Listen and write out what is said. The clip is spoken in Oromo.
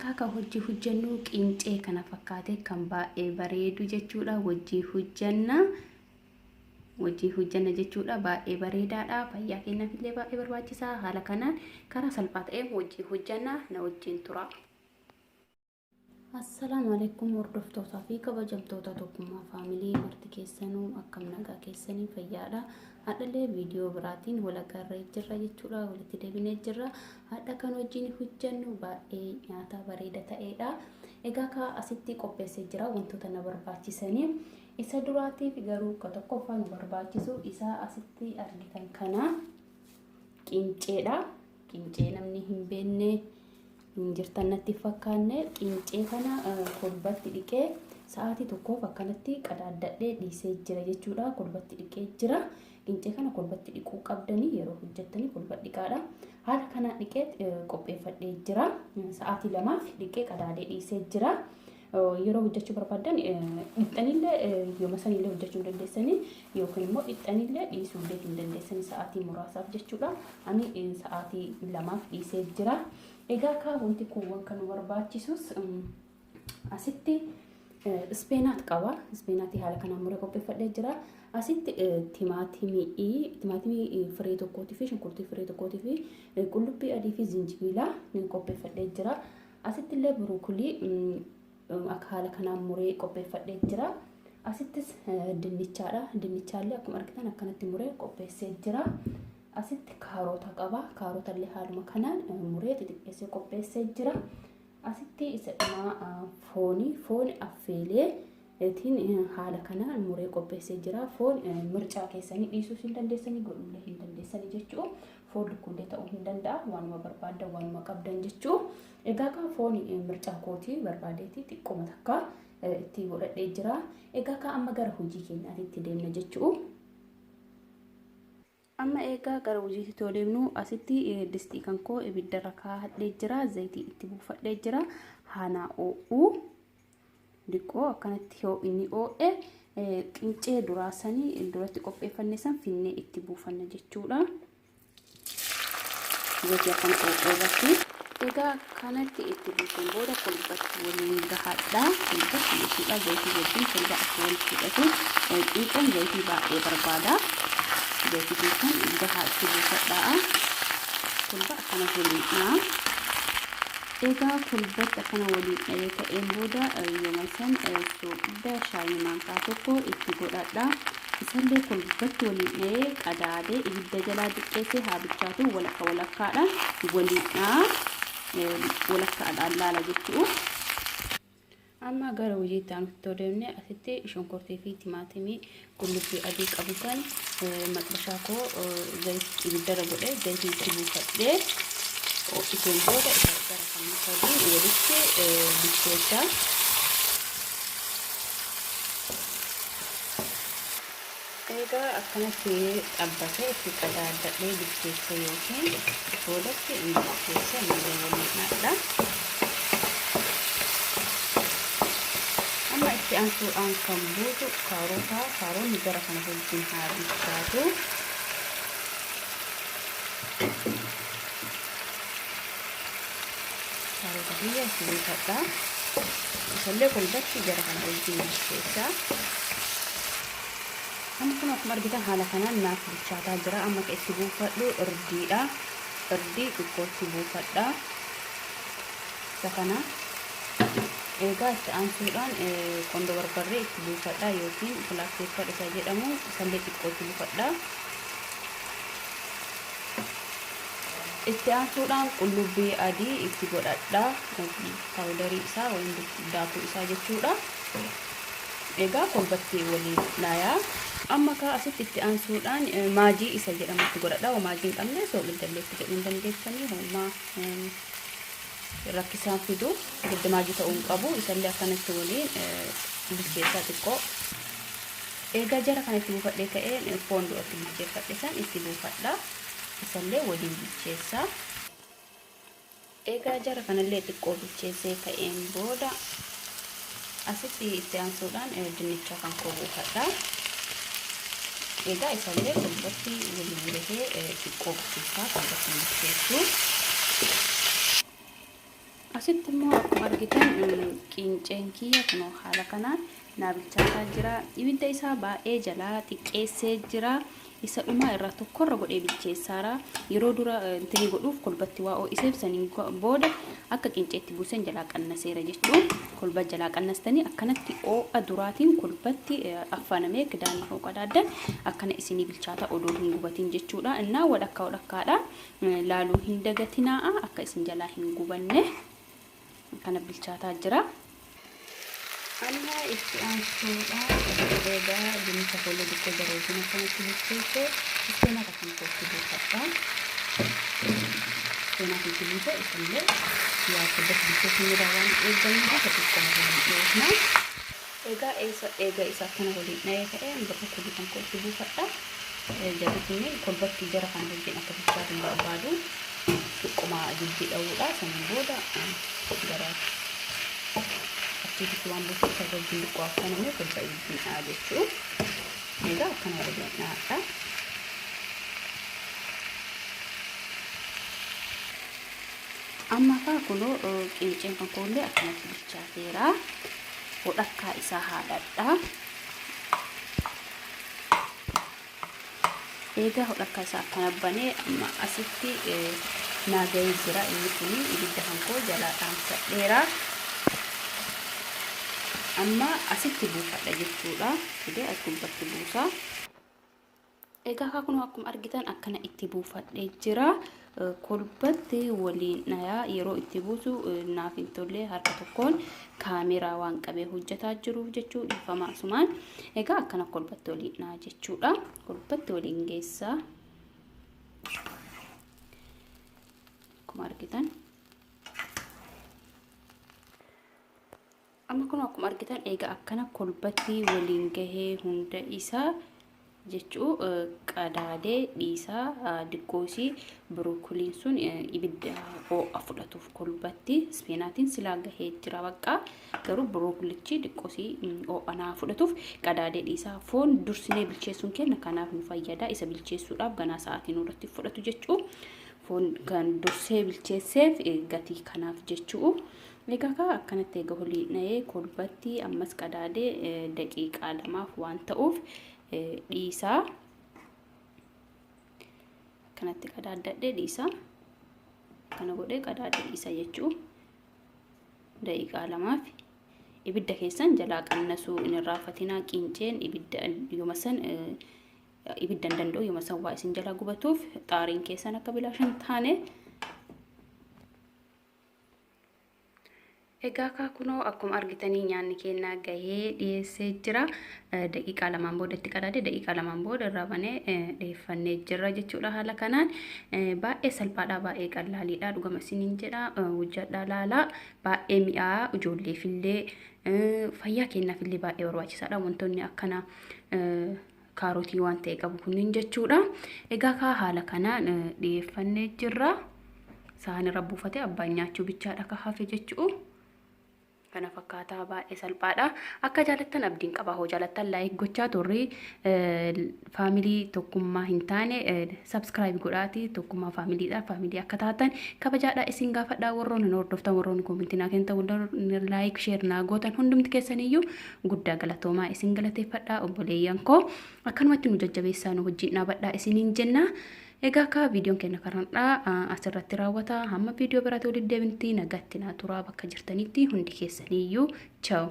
Hadha kaa hojii hojjennu qincee kana fakkaate kan baay'ee bareedu jechuudha. Hojii hojjenna. Hojii hojjenna jechuudha. Baay'ee bareedaadha. Fayyaa keenyaaf illee baay'ee barbaachisaa. Haala kanaan karaa salphaa ta'een hojii hojjenna. Na wajjin tura. Assalaamu alaikum hordoftootaa fi kabajamtoota Tokkummaa Faamilii marti keessanuu akkam nagaa keessanii fayyaadha. Hadhallee viidiyoo biraatiin wal agarree jirra jechuudha. Walitti deebinee jirra. Hadha kan wajjin hojjennu baay'ee nyaata bareeda ta'edha. Egaa kaa asitti qopheessee jira wantoota na barbaachisanii. Isa duraatiif garuu ka tokkoffaa nu barbaachisu isa asitti argitan kana qinceedha. Qincee namni hin beekne hin jirtan natti fakkaanne. Qincee kana kolbatti dhiqee sa'aatii tokkoof akkanatti qadaaddadhee dhiisee jira jechuudha. Kolbatti dhiqee jira. Qincee kana kolbatti dhiquu qabdanii yeroo hojjettanii kolba dhiqaadha. Haala kanaan dhiqee qopheeffadhee jira. Sa'aatii lamaaf dhiqee qadaadee dhiisee jira. Yeroo hojjechuu barbaadan dhixxanillee yooma sanillee hojjechuu hin dandeessanii yookiin immoo dhixxanillee dhiisuullee hin dandeessanii sa'aatii muraasaaf jechuudha. Ani sa'aatii lamaaf dhiisee jira. Egaa kaa wanti kuuwwan kan nu barbaachisus asitti ispeenaat qaba. Ispeenaatii haala kanaan muree qopheeffadhee jira. Asitti timaatimii firee tokkootii fi shunkurtii firee tokkootii fi qullubbii adii fi zinjibiilaa qopheeffadhee jira. Asitti illee buruukulii akka haala kanaan muree qopheeffadhee jira. Asittis dinnichaadha. Dinnichaallee akkuma argitan akkanatti muree qopheessee jira. Asitti kaarota qaba. Kaarota illee haaluma kanaan muree xixiqqeessee qopheessee jira. Asitti isa dhumaa foonii foon affeelee tiin haala kanaan muree qopheessee jira. Foon mircaa keessanii dhiisuus hin dandeessanii godhullee hin dandeessanii jechuu. Foon lukkuullee ta'uu hin danda'a. Waanuma barbaaddan waanuma qabdan jechuu. Egaa kaa foon mircaa kootii barbaadeeti xiqqooma takka itti godhadhee jira. Egaa kaa amma gara hojii keenyaatti deemna jechuu. Amma egaa gara hojiitti yoo deemnu asitti distii kan koo ibiddarra kaa'adhee jira. Zayitii itti buufadhee jira. Haanaa oo'uu diqqoo akkanatti yoo inni oo'e qincee duraa sanii duratti qopheeffanne san finnee itti buufanna jechuudha. Zayitii akkana oo'uu irratti. Egaa kanatti itti buuseen booda kolbatti waliin gahadha. Kolbatti jechuudha zayitii wajjin kolba akka wal fudhatu qinceen zayitii baay'ee barbaada. Zayitii keessan gahaa itti buufadhaa. Kolba akkana waliin dha'a. Egaa kolbatti akkana waliin dha'ee ka'een booda yooma san soogidda shaayii maankaa tokko itti godhadha. Isallee kolbatti waliin dha'ee qadaadee ibidda jalaa xiqqeessee haa bilchaatu walakka walakkaadhaan waliin dha'a. Walakkaadhaan laala jechuudha. Amma gara hojiitti aanutti yoo deemne asitti shunkurtii fi timaatimii qullubbii adii qabu kan maxbashaa koo ibiddarra godhee zayitii itti buufadhee ho'iseen booda isa gara kan waliin walitti bilcheessa. Egaa akkanatti xabbasee itti qadaadadhee bilcheesse yookiin boodatti hin bilcheesse malee waliin dhaadha. Amma itti aansuudhaan kan buutu kaarota. Kaaronni gara kana wajjin haa bilchaatu. Kaarota kiyya itti buufadha. Isallee kolbatti gara kana wajjin bilcheessa. Amma kun akkuma argitan haala kanaan naaf bilchaataa jira. Amma kan itti buufadhu irdiidha. Irdii xiqqootti buufadha. Isa kana eegaa itti aansuudhaan qondo barbarree itti buufadha yookiin black pepper isa jedhamu isallee xiqqootti buufadha. Itti aansuudhaan qullubbii adii itti godhadha. Paawudarii isaa yookiin daakuu isaa jechuudha. Egaa kolbatti waliin dhaayaa. Amma kaa asitti itti aansuudhaan maajii isa jedhamu itti godhadha. Hoo maajii hin qabne soogidda illee itti godhuu hin dandeessanii. Homaa rakkisaan fidu. Soogidda maajii ta'uu hin qabu. Isallee akkanatti waliin bilcheessaa xiqqoo. Egaa jara kana itti buufadhee ka'ee foon duratti bilcheeffadhe san itti buufadha. Isallee waliin bilcheessaa. Egaa jara kanallee xiqqoo bilcheessee ka'een booda asitti itti aansuudhaan dinnicha kan koo buufadha. Egaa isallee kolbatti waliin gahee xiqqoo bilcheessaa kolbatti bilcheessu. Asitti immoo akkuma argitan qinceen kiyya kunoo haala kanaan naa bilchaataa jira. Ibidda isaa baay'ee jalaa xiqqeessee jira. Isa dhumaa irraa tokkorra godhee bilcheessaara. Yeroo dura intini godhuuf kolbatti waa ho'iseef saniin booda akka qinceetti buusen jalaa qannaseera jechuun kolba jalaa qannastanii akkanatti ho'a duraatiin kolbatti affaanamee kidaanii hoo qadaaddan akkana isinii bilchaata odoo hin gubatin jechuudha. Innaa walakkaa walakkaadhaan laaluu hin dagatinaa akka isin jalaa hin gubanne kana bilchaataa jira. Amma itti aansuudhaan egaa dinnicha koollee xiqqoo bareedina akkanatti bilcheesse ispeenaata kan kootti buufadha. Ispeenaata itti buuse isallee yaa kolbatti bilcheessuun irraa waan eeggamuuf isa xiqqoo waliin dhoofna. Egaa eega isa akkana waliin dhahee ka'ee birrokolii kan kootti buufadha. Jarri kunneen kolbatti jara kana wajjin akka bilchaatu hin barbaadu. Xiqquma ibiddi dha'uudha. Saniin booda gara achiitti waan buusu isa wajjin xiqqoo affanamee kolba ibiddiin dha'a jechuu. Egaa akkana waliin dha'adha. Amma kaa kunoo qinceen kan koollee akkanatti bilchaateera. Hodhakkaa isaa haadhadha. Egaa hodhakkaa isaa akkana banee amma asitti naa gahee jira. Inni kun ibidda kan koo jalaa dhaamsadheera. Amma asitti buufadha jechuudha. Fidee as gubbatti buusa. Egaa kun akkuma argitan akkana itti buufadhee jira. Kolbatti waliin dhayaa yeroo itti buusu naaf hin tolle harka tokkoon kaameraa waan qabee hojjetaa jiruuf jechuu dhiifama asumaan. Egaa akkana kolbatti waliin dhayaa jechuudha. Kolbatti waliin geessaa. Akkuma argitan. Amma kun akkuma argitan egaa akkana kolbatti waliin gahee hunda isaa jechuu qadaadee dhiisaa diqqoosii birookuliin sun ibidda ho'a fudhatuuf kolbatti ispeenaatiin silaa gahee jira bakka garuu birookulichi diqqoosii ho'a naa fudhatuuf qadaadee dhiisaa. Foon dursinee bilcheessuun kenna kanaaf nu fayyada. Isa bilcheessuudhaaf ganaa sa'aatii nurratti fudhatu jechuu foon kan dursee bilcheesseef gatii kanaaf jechuu. Egaa kaa akkanatti egaa olii dhahee kolbatti ammas qadaadee daqiiqaa 2f waan ta'uuf dhiisaa. Akkanatti qadaaddadhee dhiisaa. Akkana godhee qadaadee dhiisa jechuu. Daqiiqaa 2f ibidda keessan jalaa qannasuu hin irraafatinaa. Qinceen ibidda yooma san ibidda hin danda'u yooma san waa isin jalaa gubatuuf xaariin keessan akka bilaasha hin taane. Egaa kaa kunoo akkuma argitanii nyaanni keenyaa gahee dhiyeessee jira. Daqiiqaa 2n booda itti qadaade daqiiqaa 2n booda irraa banee dhiyeeffannee jirra jechuudha haala kanaan. Baay'ee salphaadha baay'ee qallaaliidha dhugama isiniin jedha hojjadhaa laalaa baay'ee mi'aa ijoolleefillee fayyaa keenyaafillee baay'ee barbaachisaadha wantoonni akkana kaarotii waan ta'e qabu kunniin jechuudha. Egaa kaa haala kanaan dhiyeeffannee jirra. Sahan irra buufate abbaan nyaachuu bichaadha ka hafe jechuu. Kana fakkaataa baay'ee salphaadha. Akka jaalattan abdiin qaba. Hoo jaalattan like gochaa turri faamilii tokkummaa hin taane subscribe godhaati tokkummaa faamiliidha. Faamilii akka taatan kabajaadha isin gaafadha. Warroonni nu hordoftan warroonni koomentii naa kennitan warroonni like share naa gootan hundumti keessaniyyuu guddaa galatoomaa isin galateeffadha obboleeyyan koo. Akkanumatti nu jajjabeessaa nu wajjin dhaabadha isiniin jenna. Egaa akka viidiyoon keenya kanarraa asirratti raawwata. Hamma viidiyoo biraatti walitti deebinutti nagaatti naa turaa bakka jirtanitti hundi keessaniyyuu. Ciao.